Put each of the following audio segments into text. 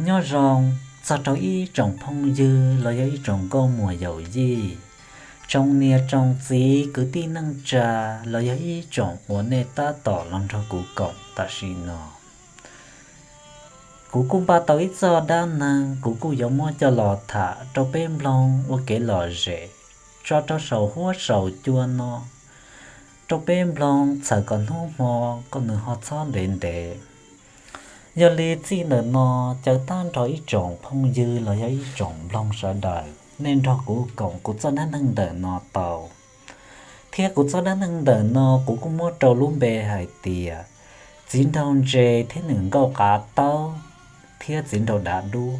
Nyob zoo txog rau ib tsoom phooj ywg los yog ib tsoom nkauj muam yawm yij, tsoom niam tsoom txiv kwv tij neej tsa los yog ib tsoom uas nej tab tom los nrog kuv koom tam sim no. Kuv kuj npaj tau ib txoj dab neeg kuv kuj yuav muab coj los tham rau peb mloog ua kev lom zem tso rau saum huab saum cua no rau peb mloog txhawm kom hnub hmo kom nws ho txhob ntev ntev. Yog li txij ntawm no caw tag nrho ib tsoom phooj ywg los yog ib tsoom mloog sawv daws nej nrog kuv koom kuv txoj dab neeg ntawm no tau. Thiab kuv txoj dab neeg ntawm no kuv kuj muab rau lub npe hais tias Txiv Nraug Ntse thiab nws nkauj qav taub thiab Txiv Nraug Dav Dub.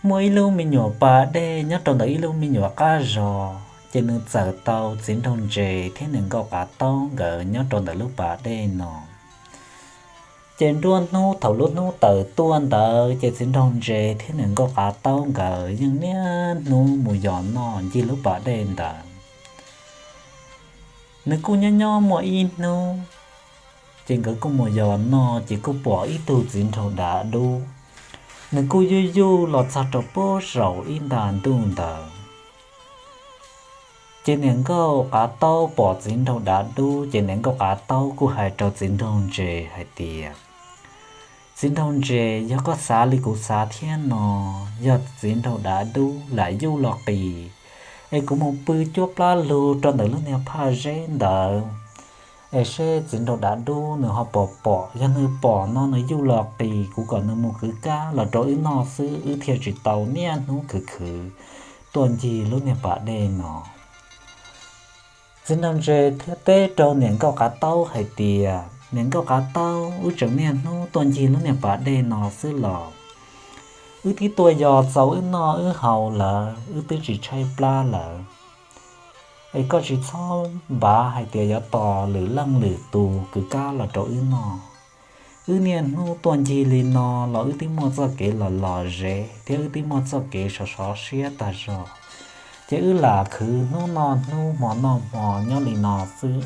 Muaj ib lub me nyuam pas dej nyob rau ntawm ib lub me nyuam qab zos, ces nws txawm tau Txiv Nraug Ntse thiab nws nkauj qav taub nkawd nyob rau ntawm lub pas dej no. Ces nruab hnub thaum lub hnub tawm tuaj ntawd ces Txiv Nraug Ntse thiab nws nkauj qav taub nkawd yeej niaj hnub mus yos noj ncig lub pas dej ntawd. Nws kuj nyob nyob muaj ib hnub, ces nkawd kuj mus yos noj ces kuj pom ib tug Txiv Nraug Dav Dub, nws kuj yuj yuj los txog rau puag saum ib nta ntuj ntawd. Ces niam nkauj qav taub pom Txiv Nraug Dav Dub ces niam nkauj qav taub kuj hais rau Txiv Nraug Ntse hais tias, Txiv Nraug Ntse, yog koj xav li kuv xav thiab no, yog Txiv Nraug Dav Dub lam yuj los qis es kuv mus pw cuab plab lug rau ntawm lub niag phaj zeb ntawd, es seb Txiv Nraug Dav Dub nws ho pom pom, yog nws pom no nws yuj los qis kuv kom nws mus kwv kab los rau wb noj xwb, wb thiaj tsis tau niaj hnub khwv khwv tuaj ncig lub niag pas dej no. Txiv Nraug Ntse thiaj teb rau niam nkauj qav taub hais tias, Niam nkauj qav taub, wb tseem niaj hnub tuaj ncig lub niag pas dej no xwb los, wb twb tuaj yos txaus wb noj wb haus lawm, wb twb tsis tshaib plab lawm. Es koj tsis txhob npav hais tias yuav tos lwm leej lwm tus kwv kab los rau wb noj. Wb niaj hnub tuaj ncig li no los wb twb muaj txoj kev los lom zem thiab wb twb muaj txoj kev sov sov siab tag zog, ces wb lam khwv hnub noj hnub hmo noj hmo nyob li no xwb.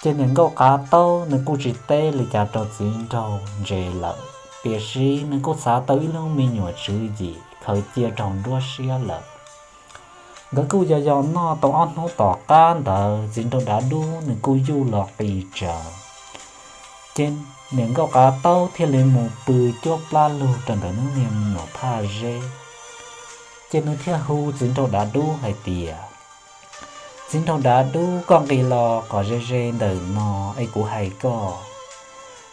Ces niam nkauj qav taub nws kuj tsis teb li cas rau Txiv Nraug Ntse lawm, tiam sis nws kuj xav tau ib lub me nyuam tswv yim khaws cia rau nruab siab lawm. Nkawd kuj yos yos noj tau ob hnub tom qab ntawd Txiv Nraug Dav Dub nws kuj yuj los qis tsawv. Ces niam nkauj qav taub thiaj li mus pw cuab plab lug rau ntawm lub niag me nyuam phaj zeb. Ces nws thiaj hu Txiv Nraug Dav Dub hais tias, Txiv Nraug Dav Dub, koj nqis los kom ze ze ntawm no es kuv hais koj.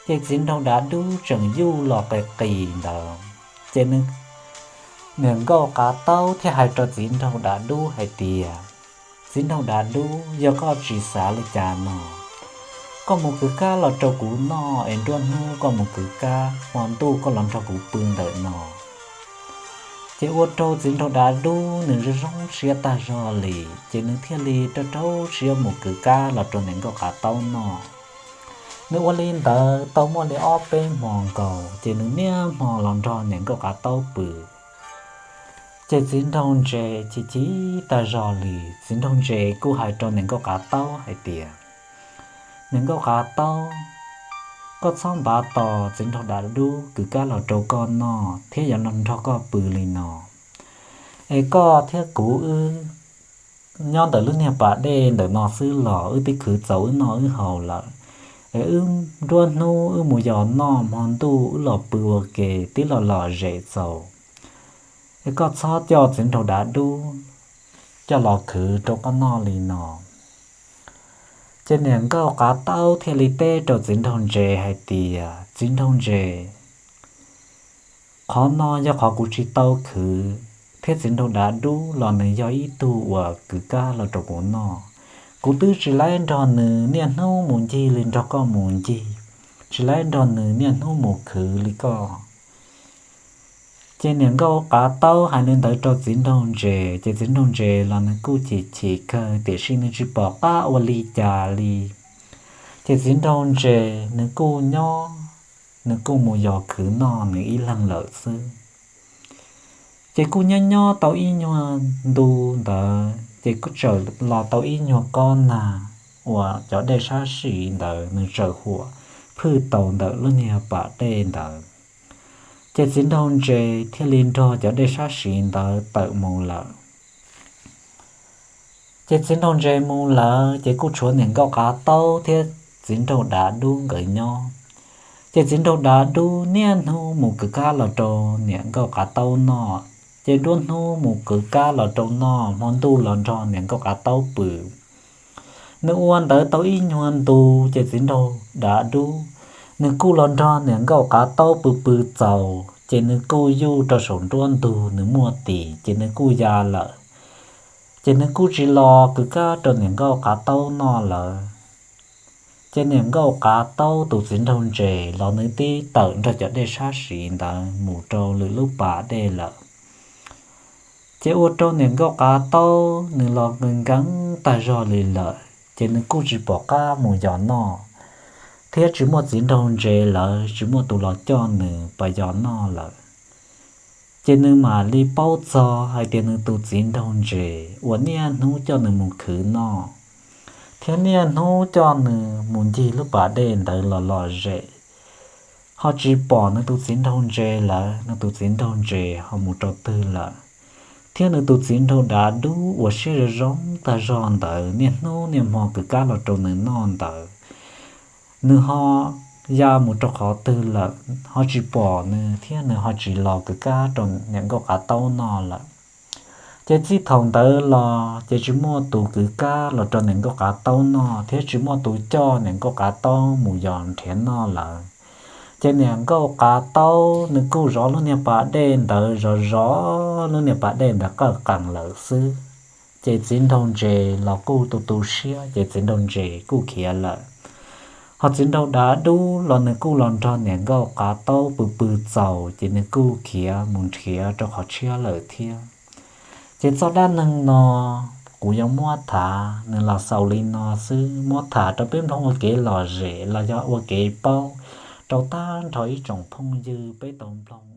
Ces Txiv Nraug Dav Dub tseem yuj los qis qis ntawd, ces nws, niam nkauj qav taub thiaj hais rau Txiv Nraug Dav Dub hais tias, Txiv Nraug Dav Dub, yog koj tsis xav li cas no, koj mus kwv kab los rau kuv noj es nruab hnub koj mus kwv kab, hmo ntuj koj los nrog kuv pw ntawm no. Ces ua rau Txiv Nraug Dav Dub nws zoo zoo siab tag zog li, ces nws thiaj li rau rau siab mus kwv kab los rau niam nkauj qav taub noj. Nws ua li ntawd tau muaj li ob peb hmo nkaus, ces nws niaj hmo los nrog niam nkauj qav taub pw. Ces Txiv Nraug Ntse chim chim tag zog li, Txiv Nraug Ntse kuj hais rau niam nkauj qav taub hais tias, Niam nkauj qav taub, koj txhob npav tos Txiv Nraug Dav Dub kwv kab los rau koj noj thiab yuav los nrog koj pw li no. Es koj thiab kuv wb nyob ntawm lub niag pas dej ntawm no xwb los wb twb khwv txaus wb noj wb haus lawm. Es wb nruab hnub wb mus yos noj, hmo ntuj wb los pw ua ke twb los lom zem txaus. Es koj txhob coj Txiv Nraug Dav Dub coj los khwv rau koj noj li no. Ces niam nkauj qav taub thiaj li teb rau Txiv Nraug Ntse hais tias, Txiv Nraug Ntse, qhov no yog qhov kuv tsis tau khwv, thiab Txiv Nraug Dav Dub los nws yog ib tug uas kwv kab los rau kuv noj. Kuv twb tsis laib nrog nws niaj hnub mus ncig li nrog koj mus ncig, tsis laib nrog nws niaj hnub mus khwv li koj. Ces niam nkauj qav taub hais li ntawd rau Txiv Nraug Ntse, ces Txiv Nraug Ntse los nws kuj chim chim kawg, tiam sis nws tsis pom qab ua li cas li. Ces Txiv Nraug Ntse nws kuj nyob, nws kuj mus yos khwv noj nws ib leeg lawm xwb. Ces kuj nyob nyob tau ib nyuag ntu ntawd ces kuj txawm los tau ib nyuag kob nag uas cov dej sab sim ntawd nws txawm huam phwj taus ntawm lub niag pas dej ntawd. Ces txiv nraug ntses thiaj li nrog cov dej sab siv ntawd tawm mus lawm. Ces txiv nraug ntses mus lawm ces kuj tshuav niam nkauj qav taub thiab txiv nraug dav dub nkawd nyob. Ces txiv nraug dav dub niaj hnub mus kwv kab los rau niam nkauj qav taub noj. Ces nruab hnub mus kwv kab los rau noj, hmo ntuj los nrog niam nkauj qav taub pw. Nws ua ntawd tau ib nyuag ntu, ces txiv nraug dav dub, nws kuj los nrog niam nkauj qav taub pw pw txaus, ces nws kuj yuj rau saum nruab ntug nws muaj tis, ces nws kuj ya lawm. Ces nws kuj tsis los kwv kab rau niam nkauj qav taub noj lawm. Ces niam nkauj qav taub tus txiv nraug ntses los nws tib tawm nrog cov dej sab siv ntawd mus rau lwm lub pas dej lawm. Ces ua rau niam nkauj qav taub nws los nkees nkees tag zog li lawm, ces nws kuj tsis pom qab mus yos noj, thiab tsis muaj txiv nraug ntses lawm, tsis muaj tus los coj nws pas yos noj lawm. Ces nws mam li paub txog hais tias nws tus txiv nraug ntses uas niaj hnub coj nws mus khwv noj, thiab niaj hnub coj nws mus ncig lub pas dej ntawd los lom zem, ho tsis pom nws tus txiv nraug ntses lawm, nws tus txiv nraug ntses ho mus rau twg lawm. Thiab nws tus txiv nraug dav dub uas siab zoo zoo tag zog ntawd niaj hnub niaj hmo kwv kab los rau nws noj ntawd, nws ho ya mus rau qhov twg lawm, ho tsis pom nws thiab nws ho tsis los kwv kab rau niam nkauj qav taub noj lawm. Ces txij thaum ntawd los ces tsis muaj tus kwv kab los rau niam nkauj qav taub noj thiab tsis muaj tus coj niam nkauj qav taub mus yos nrhiav noj lawm. Ces niam nkauj qav taub nws kuj zov lub niag pas dej ntawd zov zov lub niag pas dej ntawd qawj qees lawm xwb. Ces txiv nraug ntses los kuj tu tu siab, ces txiv nraug ntses kuj khiav lawm. Ho txiv nraug dav dub los nws kuj los nrog niam nkauj qav taub pw pw txaus, ces nws kuj khiav mus nrhiav rau qhov tshiab lawm thiab. Ces txoj dab neeg no kuv yuav muab tham nws los xaus li no xwb, muab tham rau peb mloog ua kev lom zem los yog ua kev paub rau tag nrho ib tsoom phooj ywg peb tau mloog.